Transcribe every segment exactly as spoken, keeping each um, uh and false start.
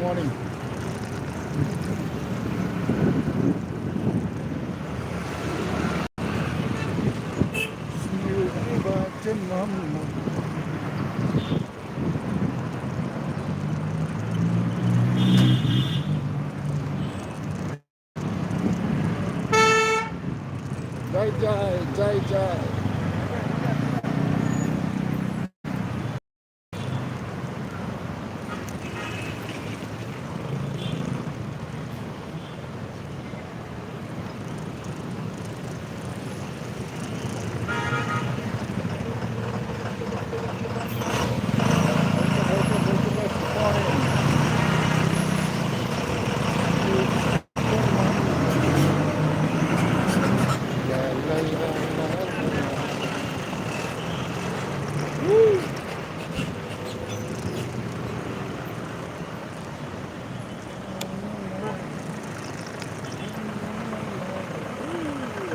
Morning. Jai, jai, jai, jai.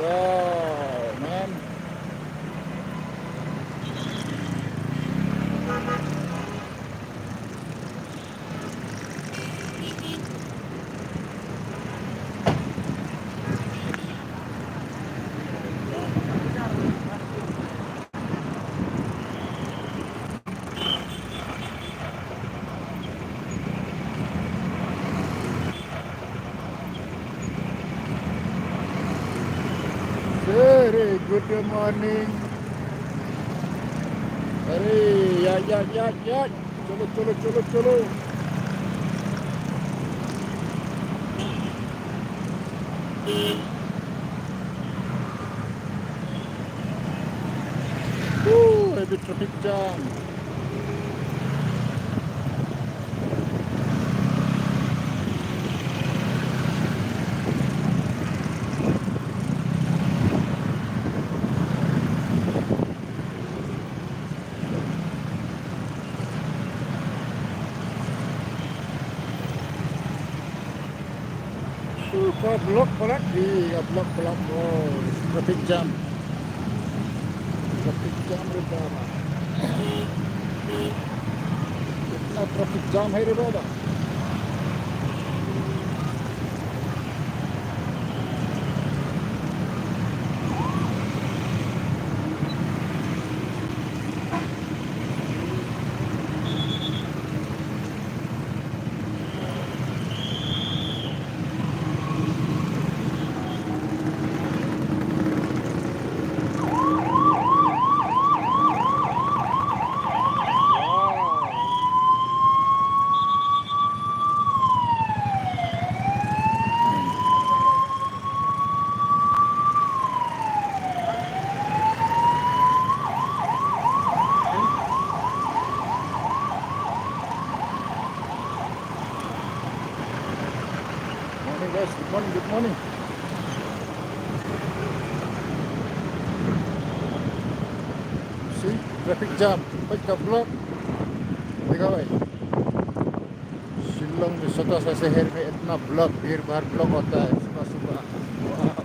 Wow, man. Very good morning. Very, ya, ya, ya, ya. Chalo, chalo, chalo, chalo. Woo, heavy traffic jam. Ka block palat, ïa, ka block palat. Oh, traffic jam. Traffic jam re baba. Itna traffic jam hai re baba. Morning, guys. Good morning, good morning. See, traffic jam. Peit ka block. Dekho bhai. Shillong में छोटा सा शहर में इतना ब्लॉक, भीड़ भाड़ ब्लॉक होता है सुबह सुबह। Wow.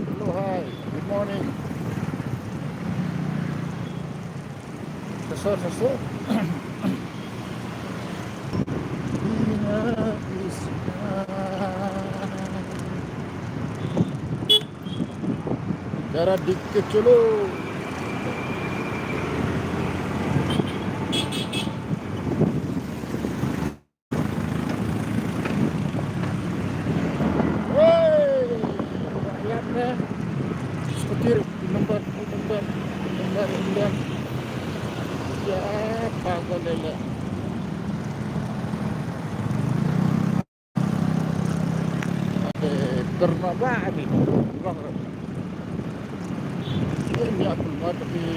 Hello, hi. Good morning. Sasor, sasor. Jara dikit dulu. Woi, lihat deh. Skuter nomor, nomor, nomor, nomor. Ya, pagal lele. Eh, terma ba ni. Ulang. Ini aku mati.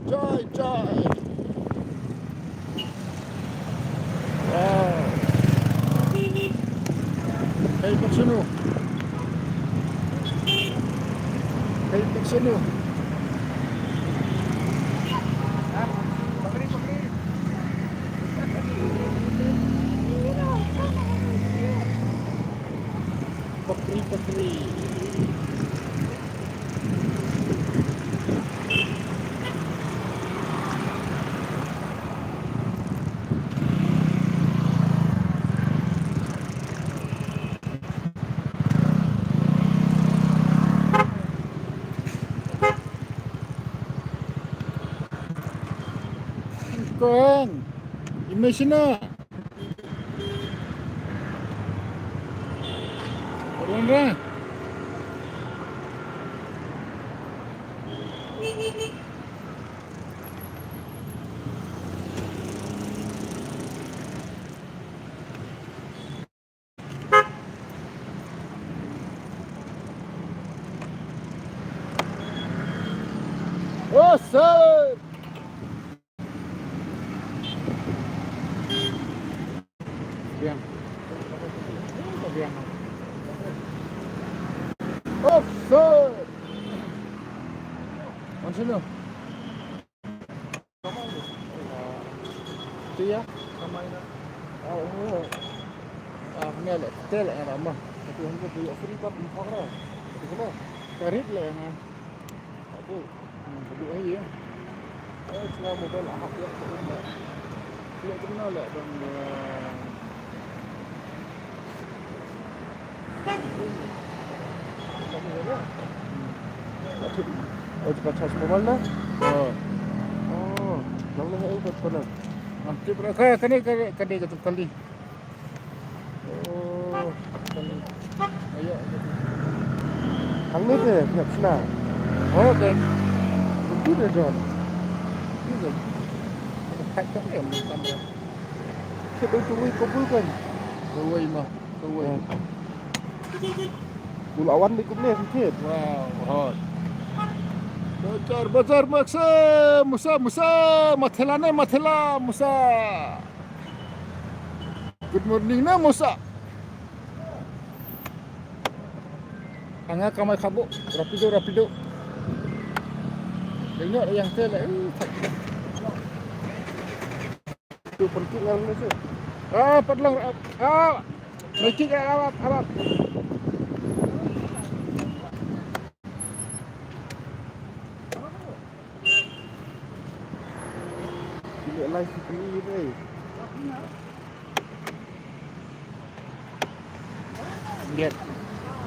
Jai, jai. Wow. Hey, Pak Sunu. Hey, Pak Sunu. Kong. Imagine. Orang dah. Oh, sir. Biang. Biang. Oh, sir. Mana sini? Ti ya, kamai na. Ah, oh. Ah, ni le, te le, era mah. Tapi hangga tu ya free kan, di Phangra. Di mana? Karit le, nga. Aku. Hmm, betul aja ya. Eh, selama mobile, ah, ya, aku umba. Dia kenal lah, bang, eh, Oh, jaka charge mobile na? Oh. Oh, nang nang ai kat pala. Nanti berapa kali, kali, kali, kali, kali. Oh, kali. Ayo. Ang ni te, nggak pernah. Oh, kan. Itu deh, John. Itu deh. Ada kacang ya, mentang dah. Kita itu wui kumpulkan. Wui mah. Kawei. Bul awan dei kumne, sngewthuh. Wow, hot. Bajar, bajar, maksa, Musa, Musa, mathela ne, mathela, Musa. Good morning ne, Musa. Anga kamai khabo, rapido, rapido. Ino yang tele, eh, tak. Tu penting ngal ni tu. Ah, padlang, ah, ah. Naik kick, ah, ah, ah. Ini live ni, eh. Dia.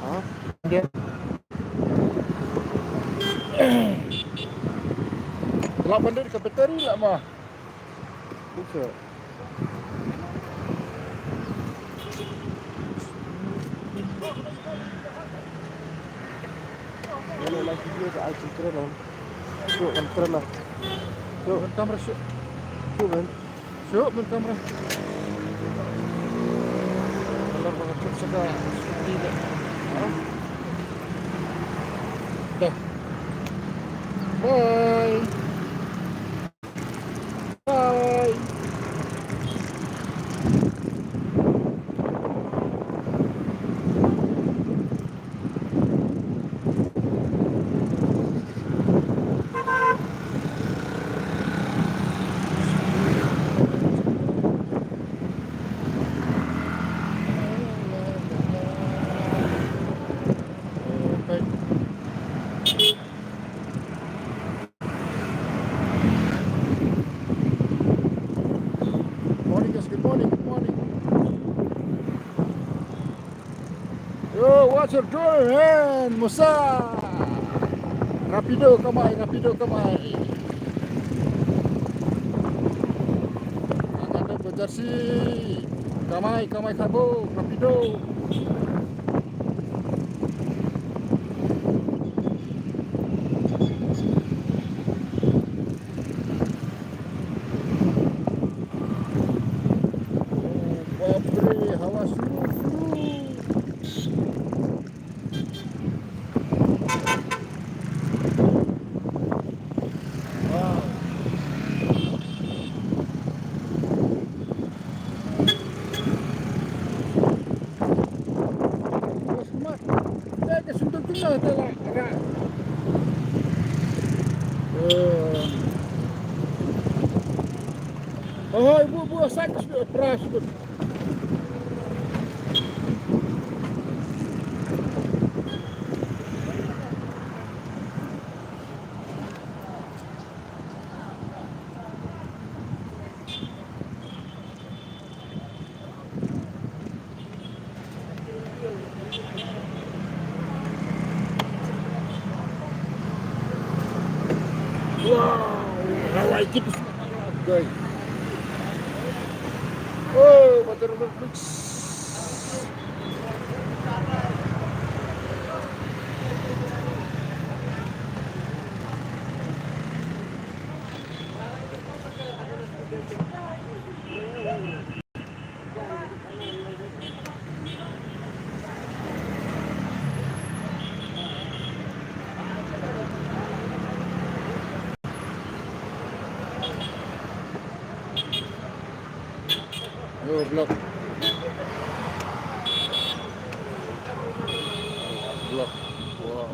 Ha? Dia. Lah bandar ke bateri lah mah. Buset. Wala la video ka ai kren on. Shu kan kren la. Shu kan kamera shu. Shu kan. Shu kan kamera. Kalau bangat tu sudah seperti dah. Ha? Dah. Bye. Bye. Morning, guys. Good morning, good morning. Yo, what you doing, man? Musa. Rapido kamai, rapido kamai. Angkat tu jersey. Kamai, kamai khabo, rapido. Bapre, hawa suru, suru. Wow. Oh, ibu, ibu, sakit sudah, peras sudah. Wow, how I keep going. Oh, Buttermilk Mix. Yo, block. Block. Wow.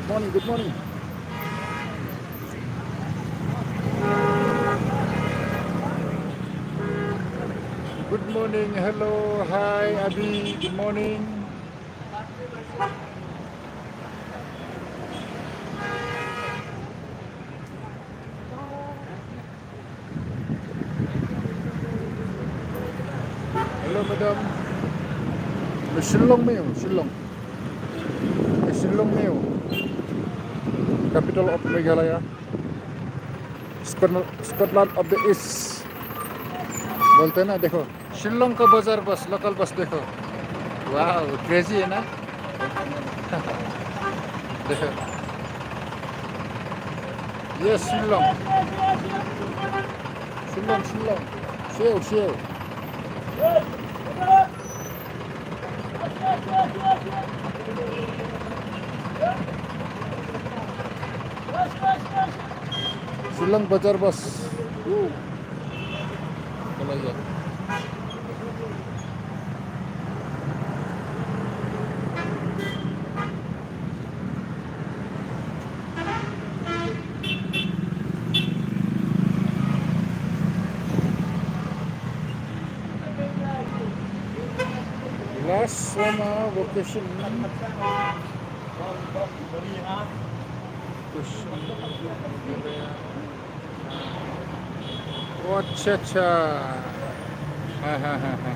Morning, good morning. Good morning, hello, hi, Abi, good morning. Hello, madam. Shillong me ho, Shillong. Shillong me ho. Capital of Meghalaya. Scotland, Scotland of the East. बोलते हैं ना, देखो। शिलोंग का बाजार बस, local bus देखो। Wow, crazy है ना? देखो। ये शिलोंग। शिलोंग, शिलोंग। सेव, सेव। शिलोंग बाजार बस। Kalau iya. Last summer vacation. Vacation. ओ अच्छा, अच्छा। हाँ, हाँ, हाँ, हाँ।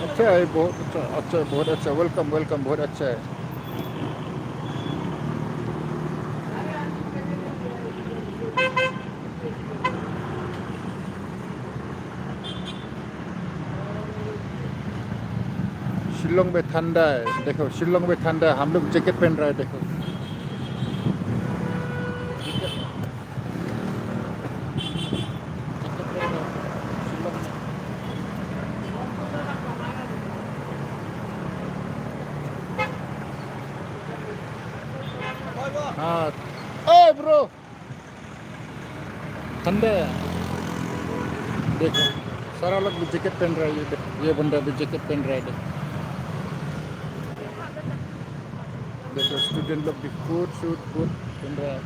अच्छा है, बहुत अच्छा, अच्छा, बहुत अच्छा। Welcome, welcome, बहुत अच्छा है। शिलोंग में ठंडा है, देखो, शिलोंग में ठंडा है, हम लोग जैकेट पहन रहा है, देखो। हाँ, ए ब्रो। ठंडा है। देखो, सारा लोग भी जैकेट पहन रहा है। ये देखो, ये बंदा भी जैकेट पहन रहा है। देखो, देखो, स्टूडेंट लोग भी कोट सूट कोट पहन रहा है।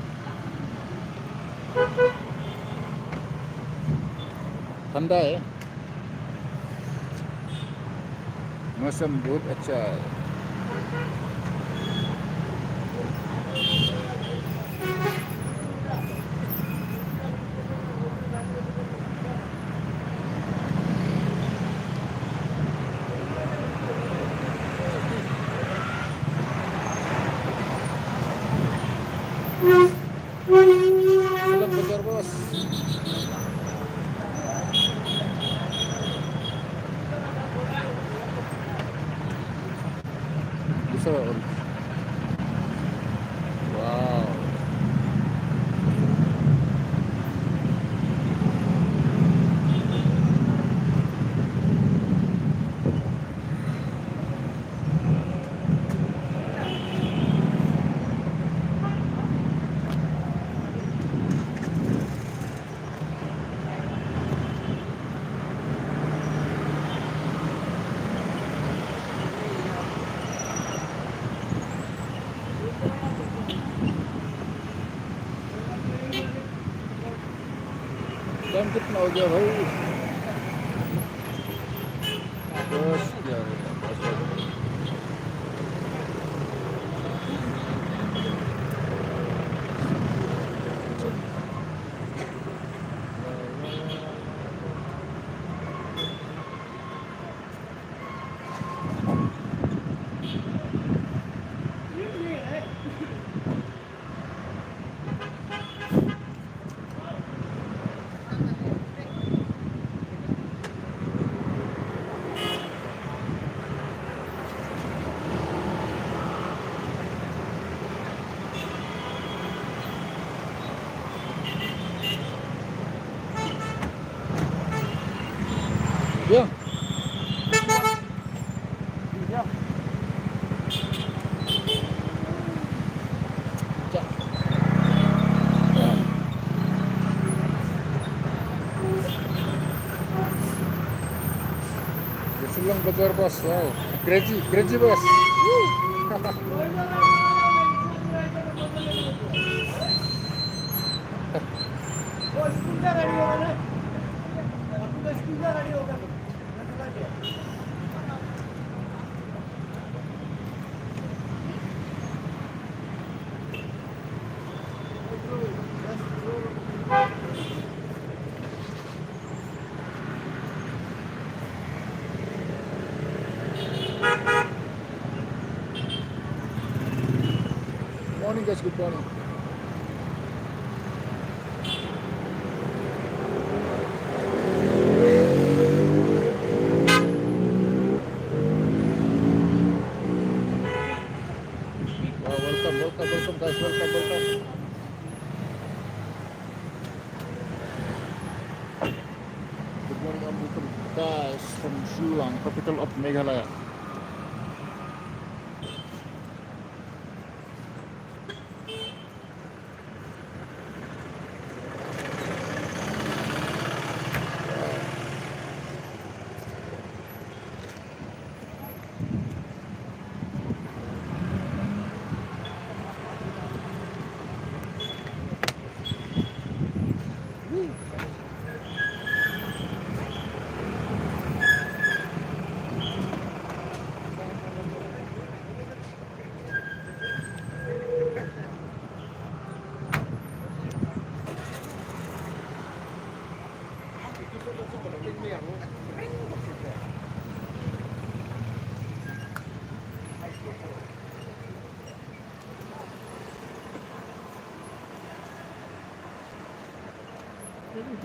ठंडा है। मौसम बहुत अच्छा है। Film Bazaar, bos. Bisa, Om. Wow. Kitna ho gaya bhai? Bas gaya. Shillong Bazar bus, wow. Crazy, crazy bus. Woo. Morning, guys. Good morning. Wow, welcome, welcome, welcome, guys. Welcome, welcome. Good morning, I'm Mukul. Guys, from Shillong, capital of Meghalaya.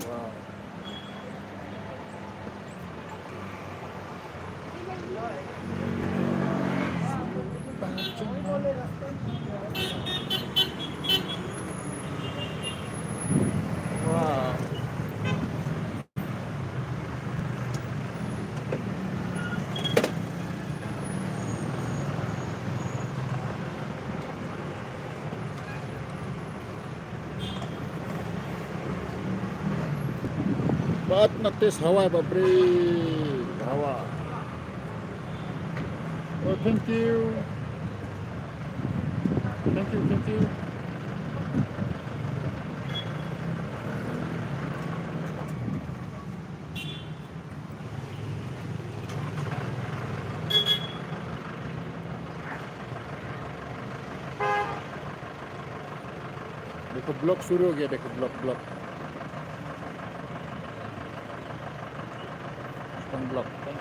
Wow. Wow. But not this Hawaii, but bri Hawaii. Oh, thank you. Thank you, thank you. Dei ka block suru ge, dei ka block, block. Tang block, tang.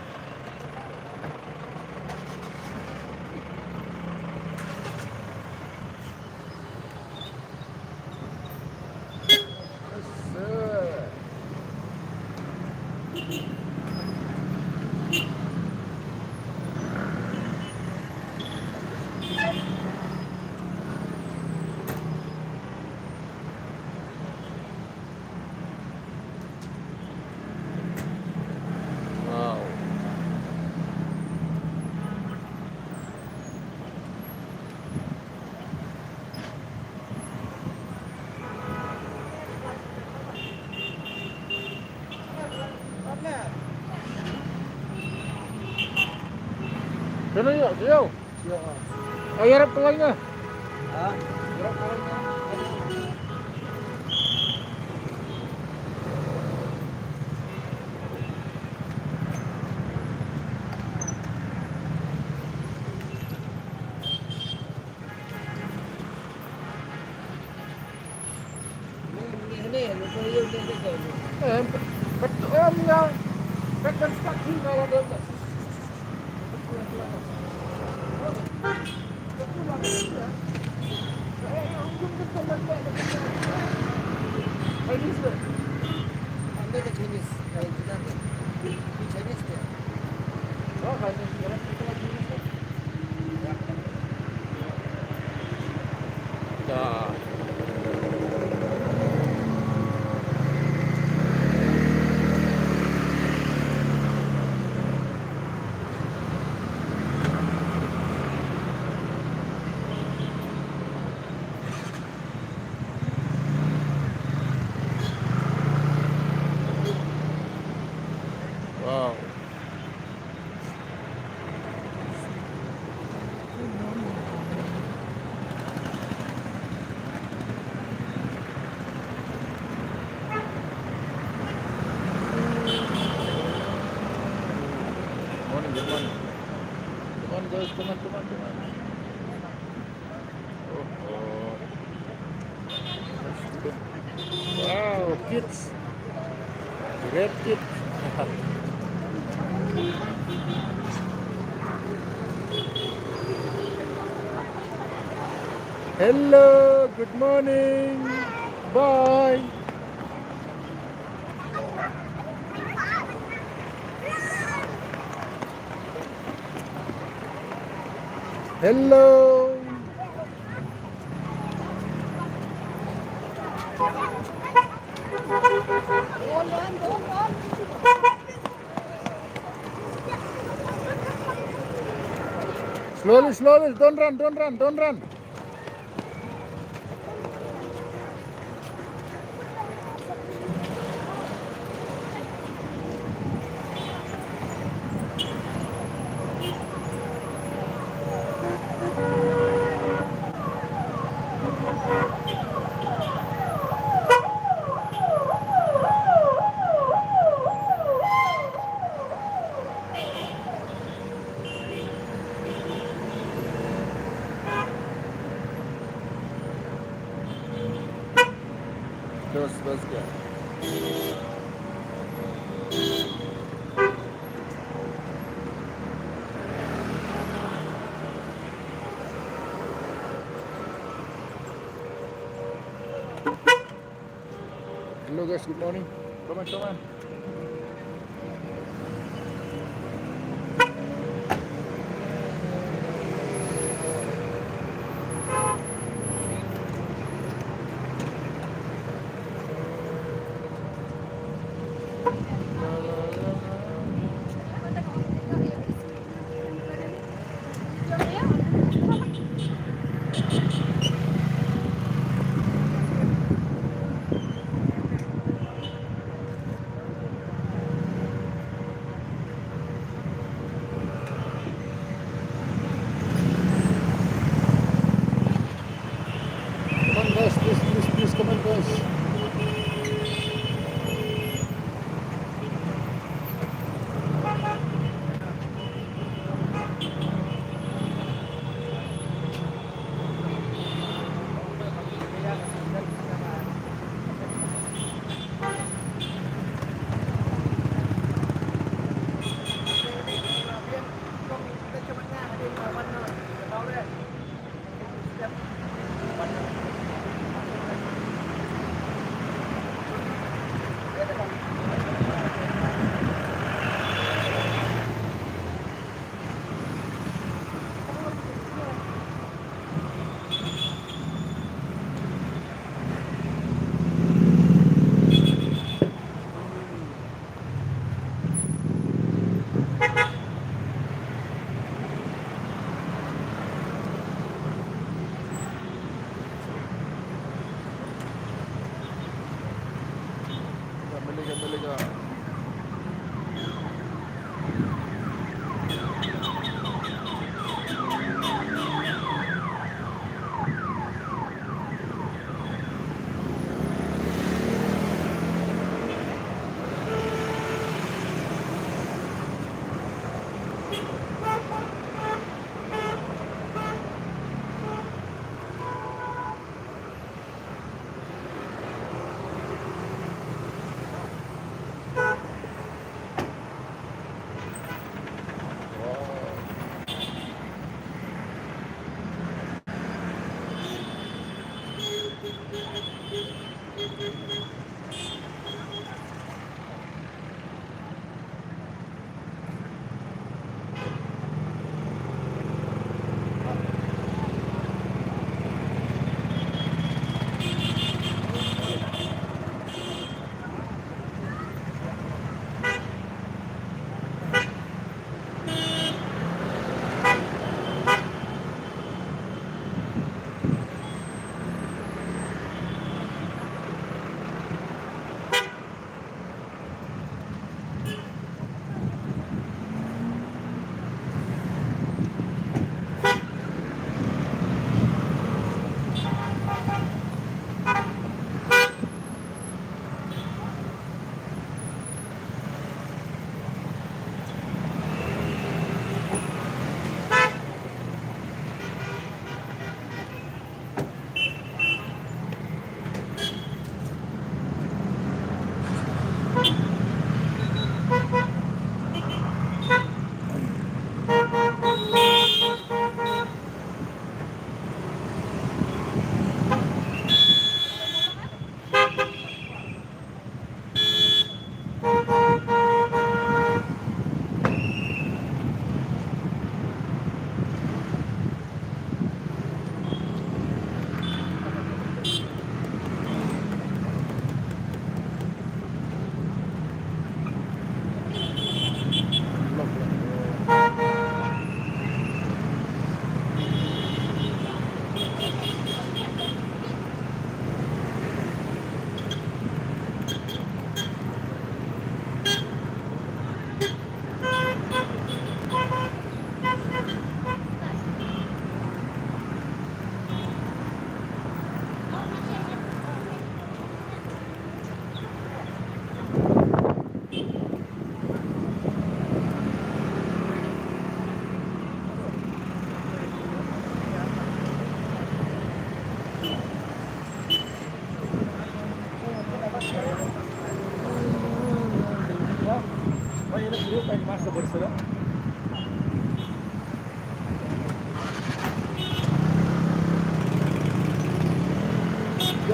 Wow. Chalo, yo, yo. Yo, ah. Ay, harap ka lang na. Ha? Harap ka lang na. Eh, betul, em, ya. Kan, kan, kan, kan, kan, kan. Chinese, eh, Chinese, eh, Chinese, eh. Oh, Chinese, eh. Wow. Morning, good morning. Come on, guys, come on, come on, come on. Oh, oh. Wow, kids. Great kids. Hello, good morning. Bye. Hello. Slowly, slowly, don't run, don't run, don't run. Terus, terus ya. Hello guys, good morning. Come on, come on.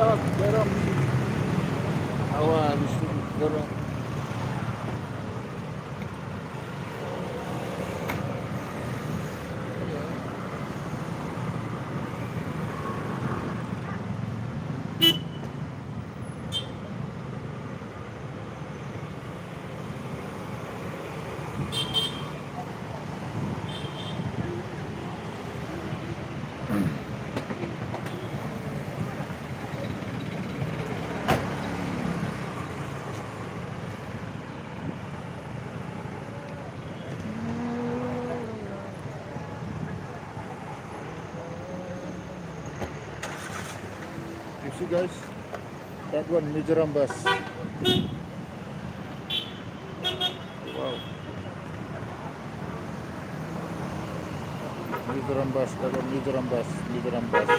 Garam. Awa, mesti garam. You see, guys, that one Mizoram bus. Wow. Mizoram bus, that one Mizoram bus, Mizoram bus.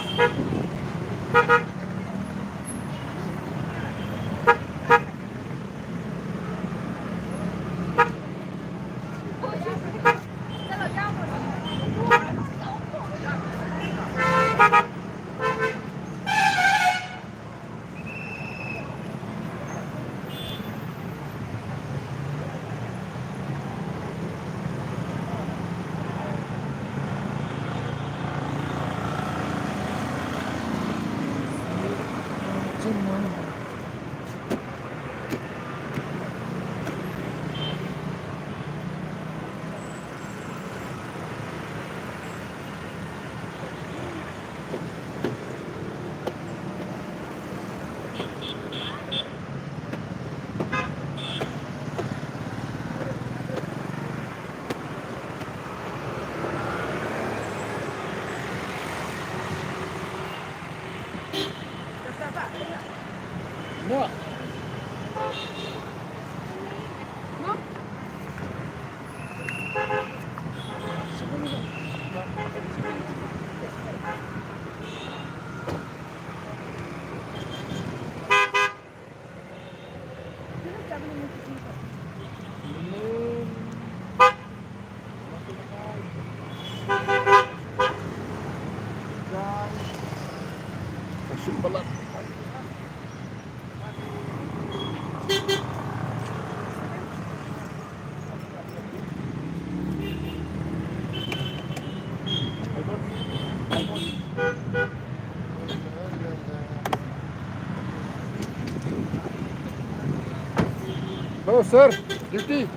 Hello, sir. Duty.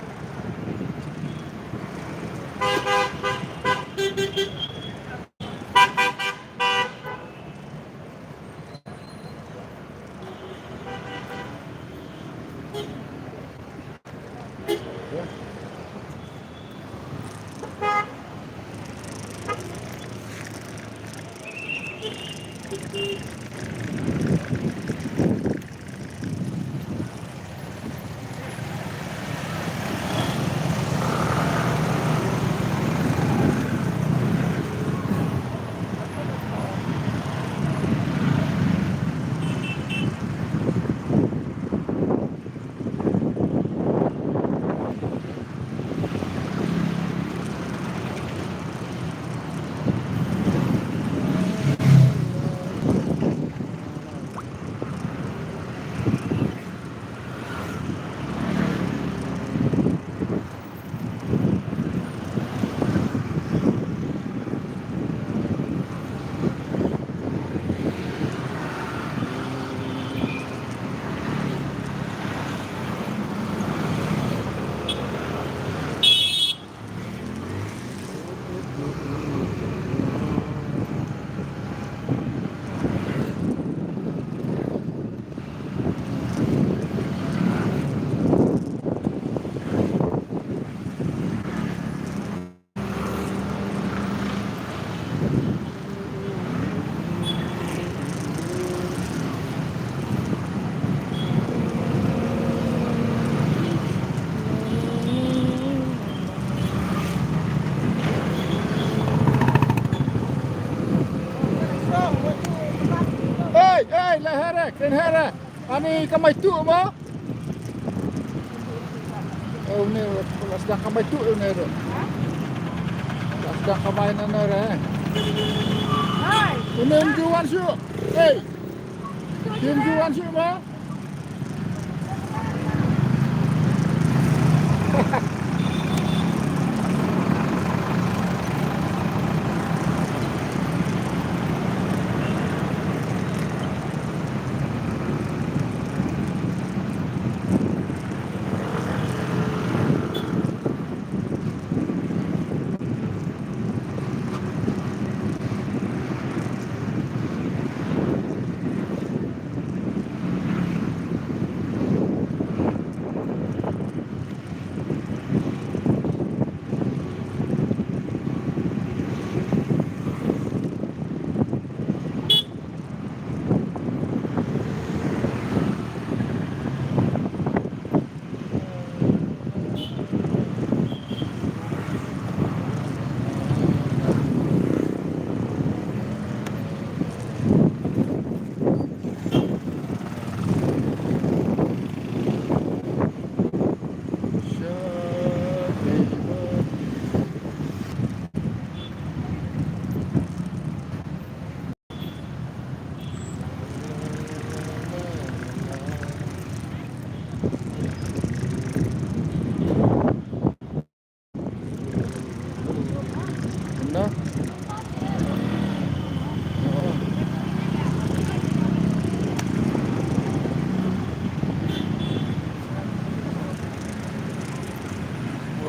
Ei, ei, la hera, ken hera. Ani kamai tu mo? Eh, une, la sdang kamai tu une ro. La sdang kamai na na re. Une un juan shu. Ei. Kim ju wan shuh mo.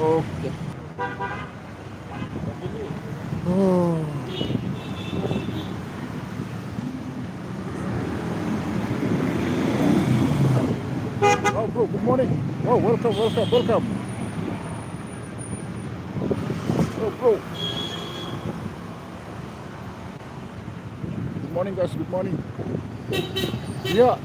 Okay. Oh. Oh, bro, good morning. Oh, welcome, welcome, welcome. Oh, bro. Good morning, guys. Good morning. Yeah.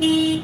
Ja.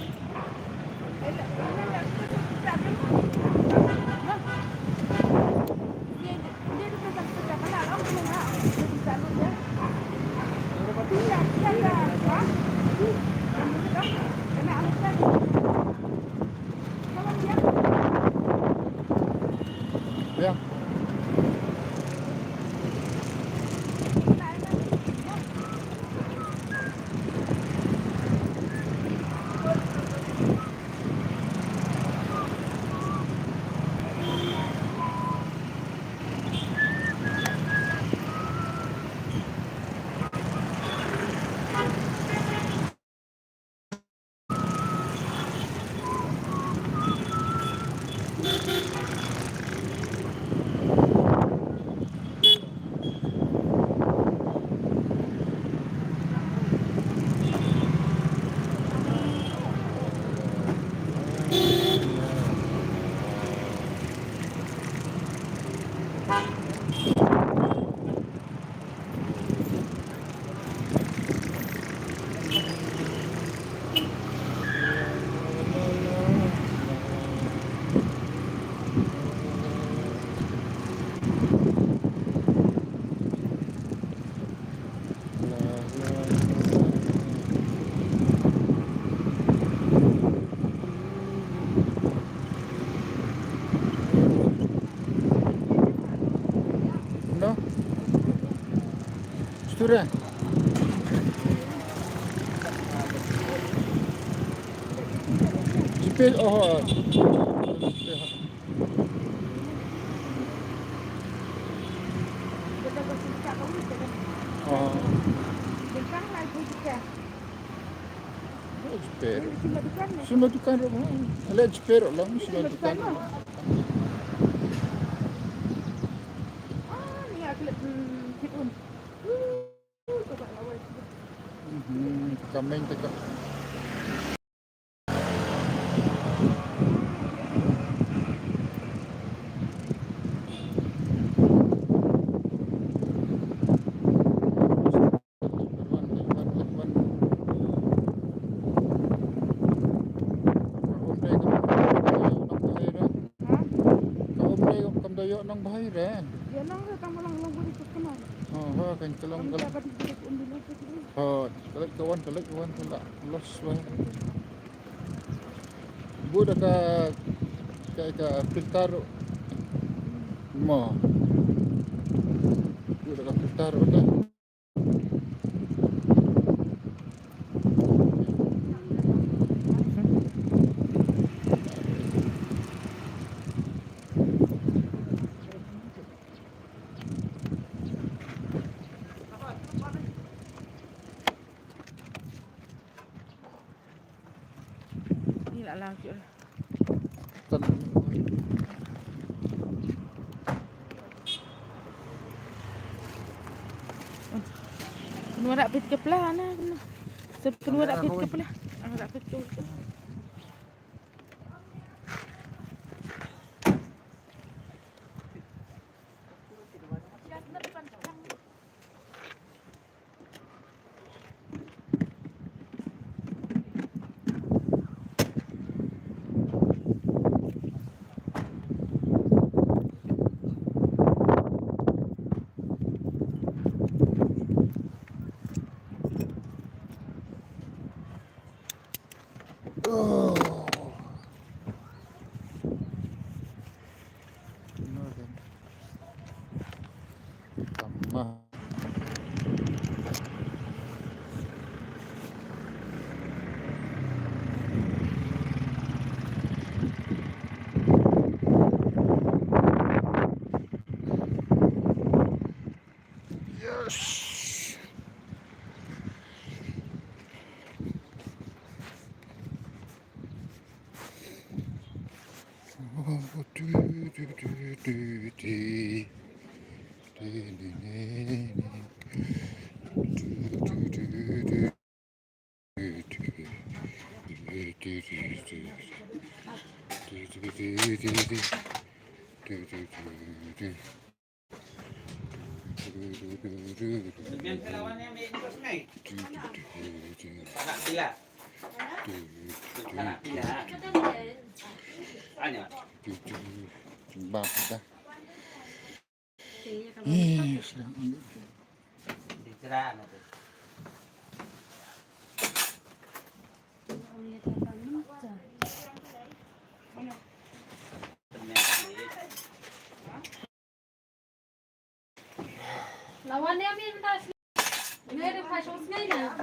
No? Student. G P S, oh, oh. Oh. Jper. Sima dukan ro. Ale jper lang sima dukan. Mhm, kameng te ka. Ka um ne kam da ïoh nang bahai re. Ïoh nang re, tang ba long long buri kut kena. Oh, ha, kan ka long. Ka long ka wan, ka long ka wan, ka long los wai. Bu da ka, ka, ka filter. Mo. Bu da ka filter, okay. Ni la lang shuh. Tan. Pynwara pit ka pla na. Pynwara pit ka pla. Pynwara pit ka pla. Yes. Bam kita. Eh, sedang. Lawan dia main tas. Dia ada pas usnai na.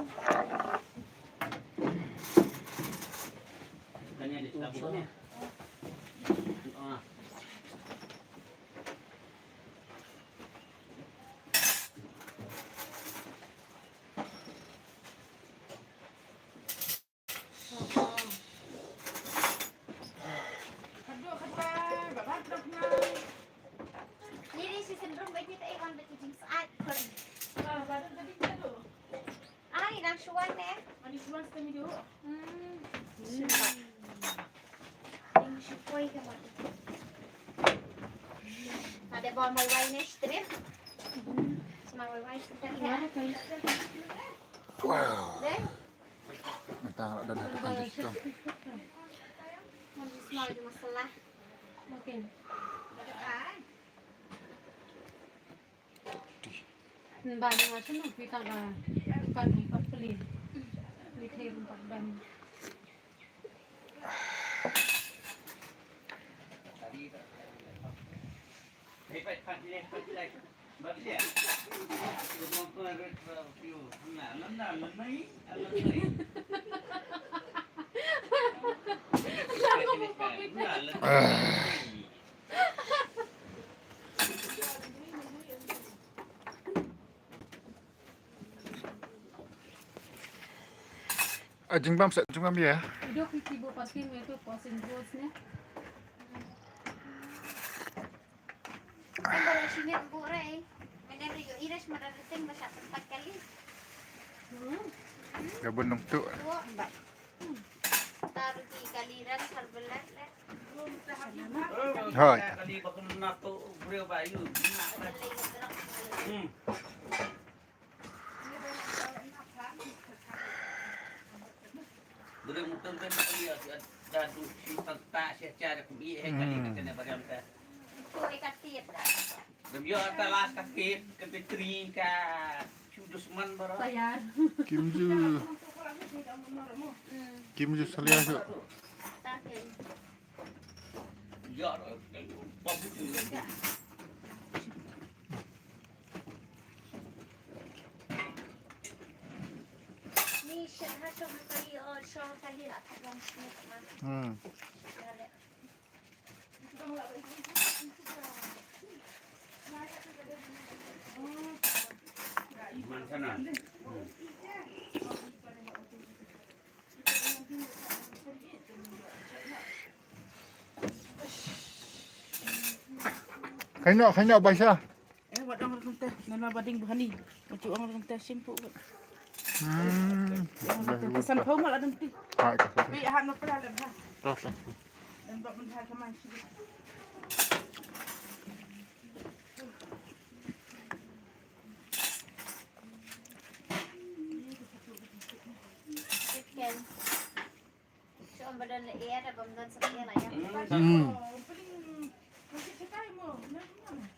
Ai, nang shuan ne. Hmm. Ning shipoi ka ma. Ada bawa mai wai ne strip. Semua mai wai sebentar ya. Wow. Deh. Entah ada dah tekan di situ. Mau di semua di masalah. Mungkin. Ba ni nga shu nang phi tang ka, ka ni ka pli. Ni thei rum pat dam. Ah, jingbam sa, jingbam ya. Dok ki kibu pasin me tu pasin bos ne. Kan baru sini bu rai. Mending rio iras mada dating basa empat kali. Hmm. Gabun dong tu. Dua, empat. Taruh di kaliran, sar belat, lah. Hai. Dulu mutung kan kali ya, ada tu, tak, tak, sia, sia, ada kubi, eh, kali, hmm, kena bagian, eh. Kau ikat tiap dah. Demi yo, ta las ka pit, ka pit tri, ka chu dusman baro. Tayar. Kim ju. Kim ju salia ju. Ni sha ha sha kali, oh, sha kali la ka long shi ma. Hmm. Khainok, khainok, Baisa. Eh, wat ong rkente, nana bading bahani. Machu ong rkente simpu. Hmm. Ong rkente, san pau mal adam ti. Ah, itu. Pi ahan ma pala lem ha. Terus. Dan bak bendar kemai sini. Chicken. Shu ong ba don lyer, bym don sa lyer la ïa. Hmm.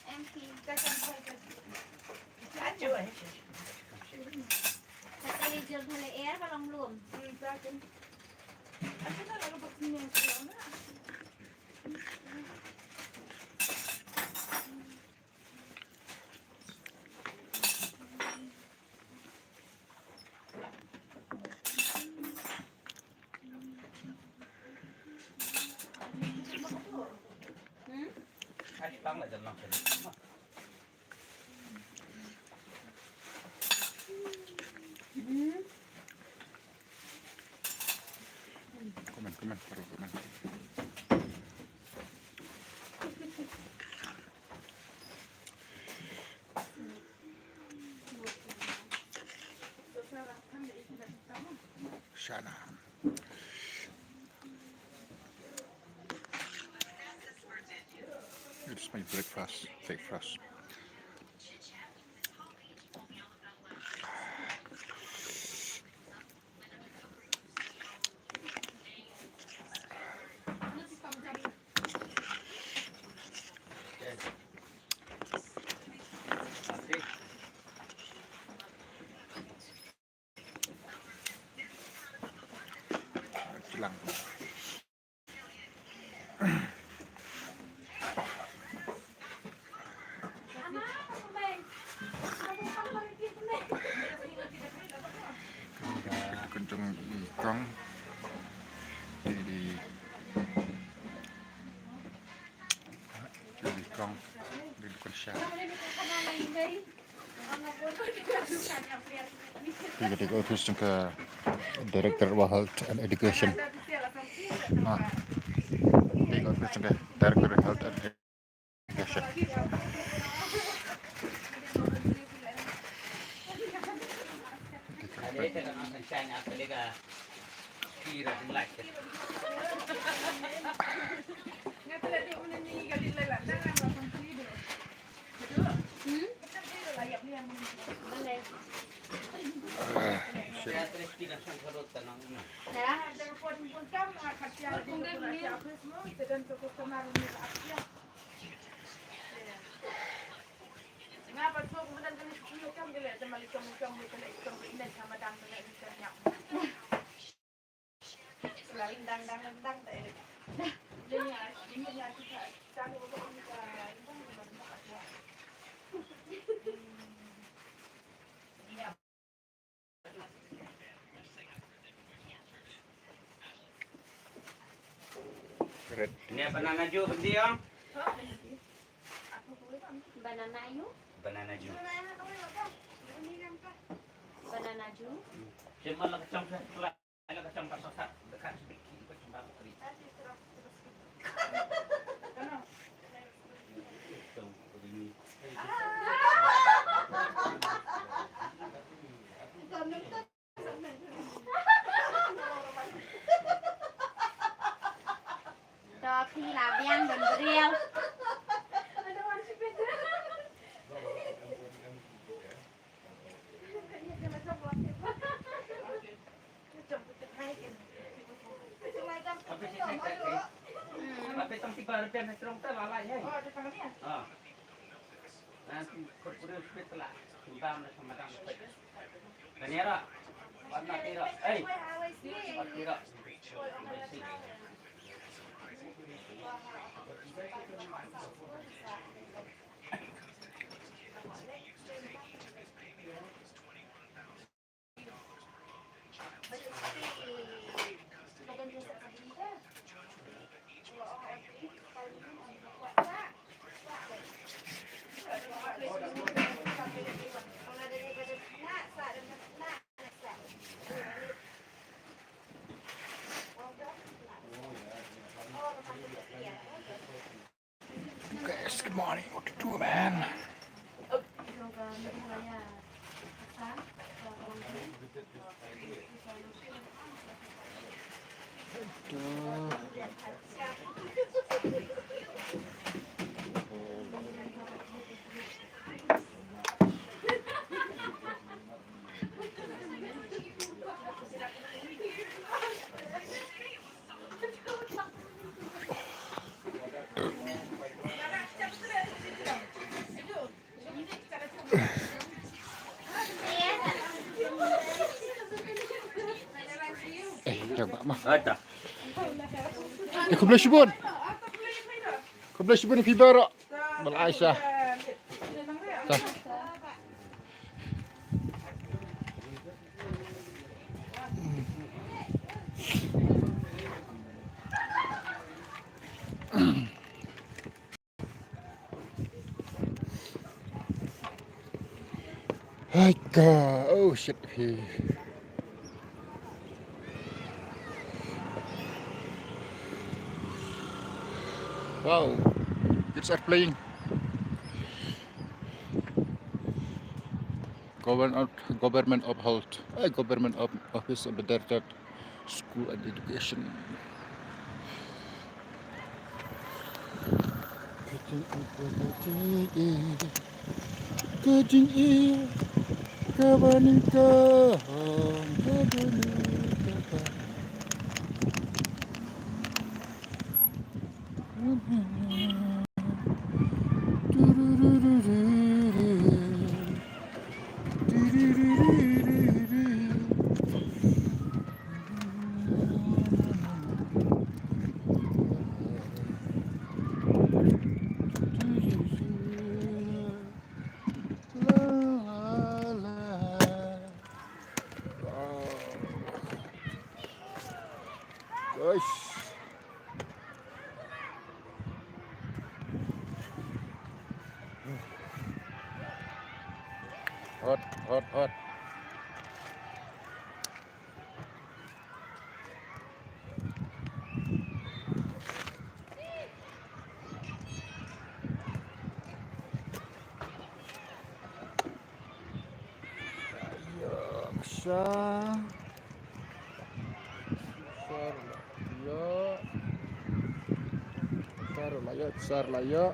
Em ki. Sa ka lyer jur ba lyer ba long lum. Komen, komen, baru komen. Shana. It's my breakfast, breakfast. lang. Ka jong i kong. Di, di. Di, di kong. Di, di kong sha. Phi ka dei ka office jong ka Director of Health and Education. Ah. Phi ka dei ka office jong ka Director of Health and Education. Ni banana ju berhenti, Ong. Banana ju? Banana ju. Banana ju. Cuma lah kacang sa, lah kacang pasal sa, dekat sedikit kacang baru kali. To phi la biang don briew. Guys, good morning. What to do, man? Eh, dah, Mak, Mak. Ada. Eh, khublei shibun. Khublei shibun ïa phi baroh. Bad Aisha. Ta. Hai ka, oh shit, he. Wow, kids are playing. Government of, Government of Health, eh, Government of Office of the Director School and Education. Ka jingïeit, ka jingïeit, ka banyngkong, ka banyngkong. Uish. Hot, hot, hot. Ïa, sha. Sar la ïoh. Sar la ïoh, sar la ïoh.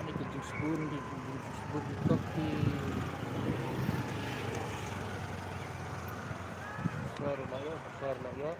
Ani ka jingsbun, ki jingsbun ki tok ki. Sar la ïoh, sar la ïoh.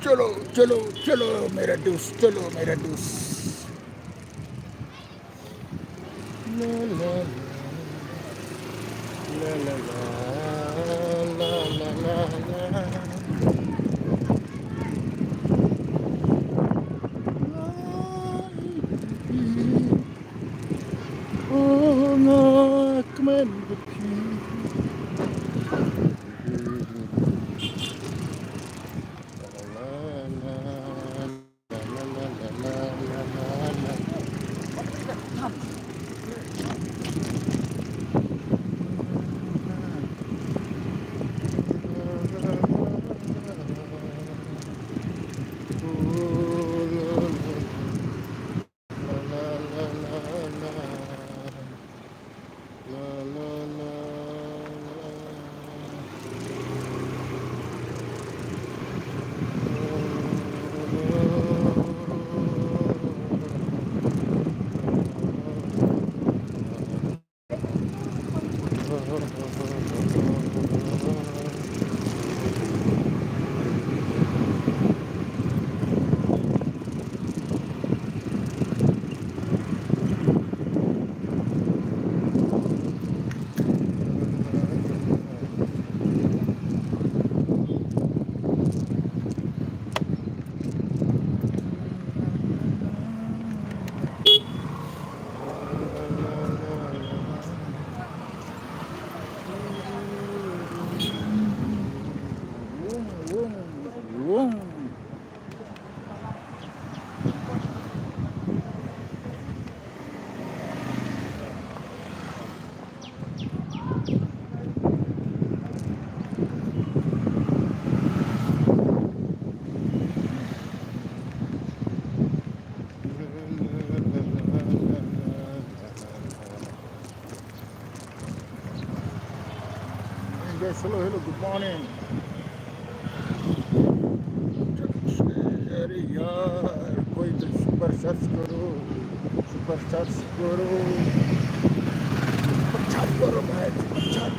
Chalo, chalo, chalo, mera dost, chalo, mera dost. La, la, la. La, la, la. La, la, la, la, la. Oh, na, kmen beti. La, la, la, la. Hey guys, hello, hello, good morning. अरे यार, कोई तो super charge करो, super charge करो, super charge करो भाई, super charge.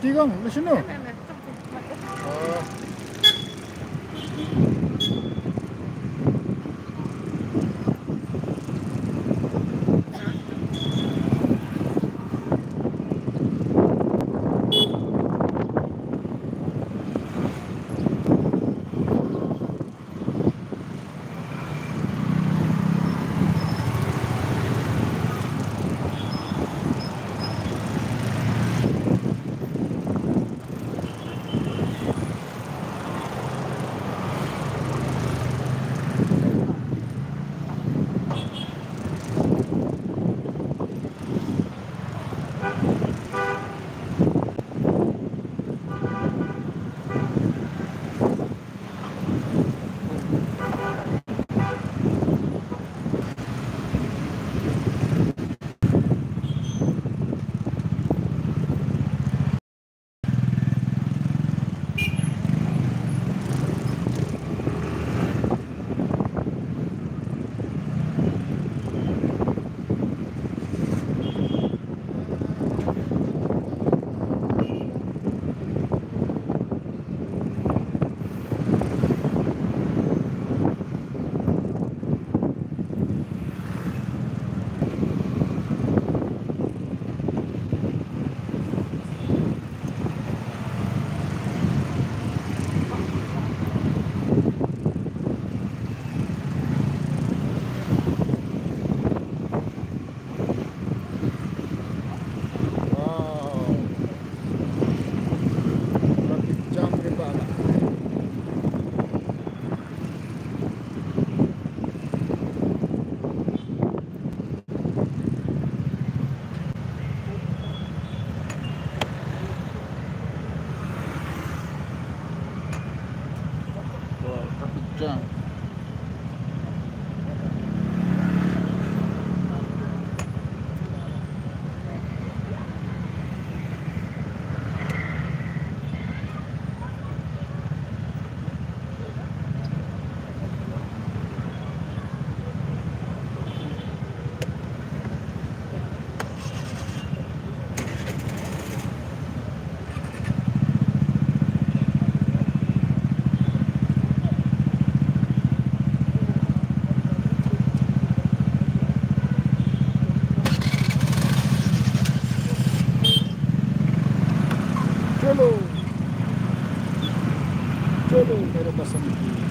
Tigong, la shano? Wow. Traffic jam ri bana. Wow, traffic jam. Chalo. Chalo, mere pasand ki.